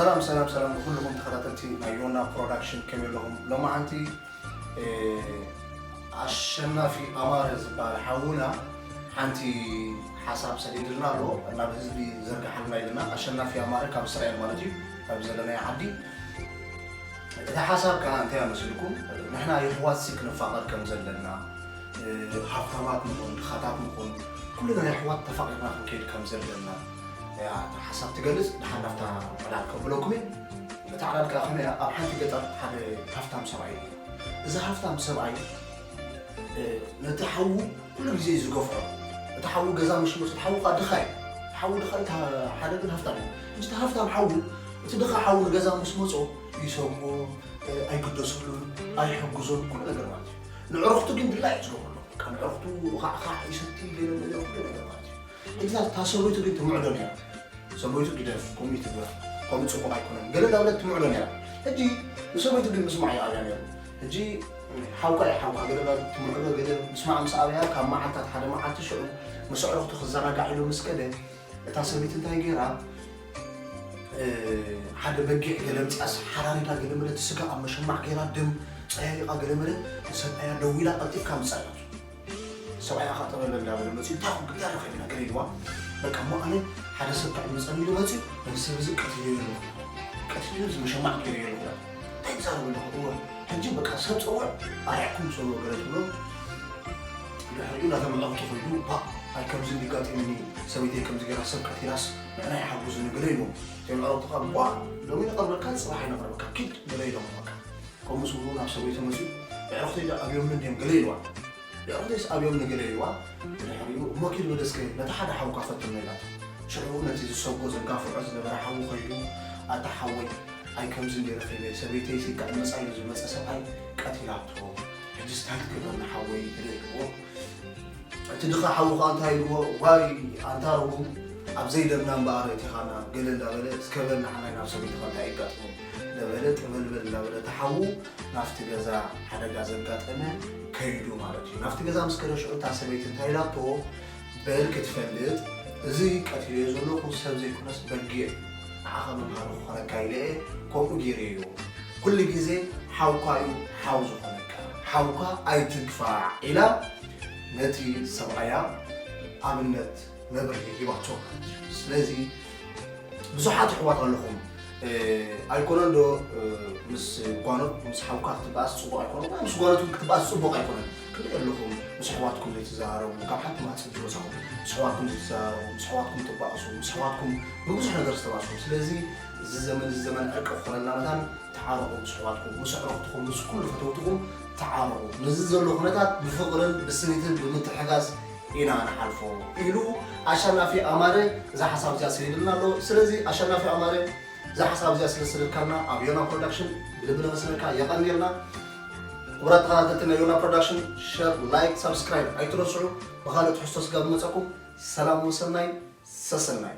ሰላም ሰላም ሰላም ንኩልኹም ተኸታተልቲ ናይ ዮና ፕሮዳክሽን፣ ከመይ ኣለኹም? ሎማዓንቲ ኣሸናፊ ኣማረ ዝበሃል ሓውና ሓንቲ ሓሳብ ሰዲድልና ኣሎ፣ ናብ ህዝቢ ዘርግሓልና ኢልና። ኣሸናፊ ኣማረ ካብ እስራኤል ማለት እዩ፣ ካብ ዘለናዮ ዓዲ። እቲ ሓሳብ ከዓ እንታይ መሲልኩም? ንሕና የሕዋት ሲ ክንፋቐር ከም ዘለና፣ ሃፍታማት ንኹን ድኻታት ንኹን ኩልና የሕዋት ተፋቒርና ክንከይድ ከም ዘለና እያ እታ ሓሳብ ትገልጽ። ደሓን ናብታ ዕላል ከብለኩም እየ። እታ ዕላል ከዓ ከመይ እያ? ኣብ ሓንቲ ገጠር ሓደ ሃፍታም ሰብኣይ እዩ። እዚ ሃፍታም ሰብኣይ ነቲ ሓዉ ኩሉ ግዜ እዩ ዝገፍዖ። እቲ ሓዉ ገዛ ምስ መፁ፣ እቲ ሓዉ ከዓ ድኻ እዩ። ሓዉ ድኻ እዩ፣ ሓደ ግን ሃፍታም እዩ። እዚ ሃፍታም ሓዉ፣ እቲ ድኻ ሓዉ ንገዛ ምስ መፆ ይሰሞ፣ ኣይግደሰሉን፣ ኣይሕግዞን፣ ኩሉ ነገር ማለት እዩ። ንዕርኽቱ ግን ድላ እዩ ዝገብረሉ። በቃ ንዕርኽቱ ውኻዕኻዕ ይሰቲ፣ ገለ ገለ ኩሉ ነገር ማለት እዩ። እዛ እታ ሰበይቱ ግን ትምዕዶ ነይራ። ሰበይቱ ግደፍ፣ ከምኡ ይትግበር፣ ከምኡ ጽቡቕ ኣይኮነን፣ ገለ እንዳበለት ትምዕዶ ነይራ። ሕጂ ንሰበይቱ ግን ምስማዕ ይኣብያ ነይሩ። ሕጂ ሓውካ እዩ ሓውካ፣ ገለ እንዳበለት ትምዕዶ፣ ገለ ምስማዕ ምስ ኣብያ፣ ካብ መዓልታት ሓደ መዓልቲ ሽዑ ምስ ኣዕሩኽቱ ክዘናጋዕ ኢሉ ምስ ከደ፣ እታ ሰበይቲ እንታይ ገይራ? ሓደ በጊዕ ገለ ኣምጺኣስ ሓራሪዳ፣ ገለ መለ እቲ ስጋ ኣብ መሸማዕ ገይራ፣ ደም ጸያይቓ፣ ገለ መለ ንሰብኣያ ደዊላ ቀልጢፍካ ምጻእ ኢላቶ። ሰብኣያ ኸዓ ጠበል እንዳበለ መጺኡ፣ እንታይ ኹን ግዳ ረኸብና ገለ ኢልዋ። በቃ እሞ ኣነ ሓደ ሰብ ካብ መጸኒ ኢሉ መጺኡ፣ ነዚ ሰብ እዚ ቀቲለዮ ኣለኹ። ቀቲለዮ፣ እዚ መሸማዕ ገይረዮ ኣለኹ። እንታይ ትዛረብ ኣለኹ? እወ፣ ሕጂ በቃ ሰብ ጸውዕ፣ ኣርሒቕኩም ሰብዎ ገለ ትብሎ። ድሕሪኡ ናቶም ኣዕሩኽቱ ኸይዱ፣ ባእ፣ ኣይ ከምዚ እንዲጋጢሙኒ፣ ሰበይተይ ከምዚ ገይራ ሰብ ቀቲላስ ንዕና ይሓግዙኒ ገለ ኢልዎም። እቶም ኣዕሩኽቱ ኸዓ፣ ቧእ፣ ሎሚ ነቕርበካ፣ ጽባሕ ኣይነቕርበካ፣ ኪድ ገለ ኢሎም በቃ። ከምኡ ምስ በሉ ናብ ሰበይቱ መጺኡ፣ ኣዕሩኽተይ ዶ ኣብዮምኒ እንድዮም ገለ ኢልዋ። ኣዕሩኽተይስ ኣብዮምኒ ገለ ኢልዋ። ብድሕሪኡ፣ እሞ ኪድ በል እስከ ነቲ ሓደ ሓውካ ፈትኖ ኢላቶ። ሽዑ ነቲ ዝሰጎ ዘጋፍዖ ዝነበረ ሓዉ ኸይዱ፣ ኣታ ሓወይ፣ ኣይ ከምዚ እንድየ ረኺበ፣ ሰበይተይሲ ክዕምጻ ኢሉ ዝመጸ ሰብኣይ ቀቲላቶ። ሕጂስ እንታይ ክትገብረኒ ሓወይ? ገለ ኢልዎ። እቲ ድኻ ሓዉ ኸኣ እንታይ ኢልዎ? ዋይ ኣንታ ርጉም፣ ኣብ ዘይደምና እምበኣር ኣእቲኻና፣ ገለ እንዳበለ፣ እስከ በል ንዓናይ ናብ ሰበይትኻ እንታይ የጋጥሞ? እንዳበለ፣ ጠበልበል እንዳበለ፣ እቲ ሓዉ ናብቲ ገዛ ሓደጋ ዘጋጠመ ከይዱ ማለት እዩ። ናብቲ ገዛ ምስ ከደ ሽዑ እታ ሰበይቲ እንታይ ኢላቶ? በል ክትፈልጥ፣ እዚ ቀቲለዮ ዘለኹ ሰብ ዘይኮነስ በጊዕ ንዓኻ መምሃሪ ክኾነካ ኢለ እየ ከምኡ ገይረዮ። ኩሉ ግዜ ሓውካ እዩ ሓው ዝኾነካ፣ ሓውካ ኣይትግፋዕ ኢላ ነቲ ሰብኣያ ኣብነት መብርሂ ሂባቶ ማለት እዩ። ስለዚ ብዙሓት ኣሕዋት ኣለኹም፣ እ፣ ኣይኮነን ዶ፣ እ፣ ምስ ጓኖት፣ ምስ ሓውካ ክትበኣስ ጽቡቕ ኣይኮነን፣ ወይ ምስ ጓኖት እውን ክትበኣስ ጽቡቕ ኣይኮነን። ክንደይ ኣለኹም ምስ ኣሕዋትኩም ዘይትዘራረቡ፣ ካብ ሓንቲ ማህጸን ዝወጻኹም፣ ምስ ኣሕዋትኩም ዘይትዘራረቡ፣ ምስ ኣሕዋትኩም ትበኣሱ፣ ምስ ኣሕዋትኩም ብብዙሕ ነገር ዝተባእስኩም። ስለዚ እዚ ዘመን፣ እዚ ዘመን ዕርቂ ክኾነልና መታን ተዓረቑ ምስ ኣሕዋትኩም፣ ምስ ኣዕሩኽትኹም፣ ምስ ኩሉ ፈተውትኹም ተዓረቑ። ነዚ ዘሎ ኩነታት ብፍቕርን ብስኒትን ብምትሕጋዝ ኢና ንሓልፎ ኢሉ ኣሸናፊ ኣማረ እዛ ሓሳብ እዚኣ ሰዲዱልና ኣሎ። ስለዚ ኣሸናፊ ኣማረ እዛ ሓሳብ እዚኣ ስለ ሰደድካልና ኣብ ዮና ፕሮዳክሽን ብልቢ ነመስግነካ፣ የቐንየልና። ክቡራት ተኸታተልቲ ናይ ዮና ፕሮዳክሽን ሸር፣ ላይክ፣ ሳብስክራይብ ኣይትረስዑ። ብኻልእ ትሕዝቶ ስጋብ ንመጸኩም ሰላም ወሰናይ ሰሰናይ።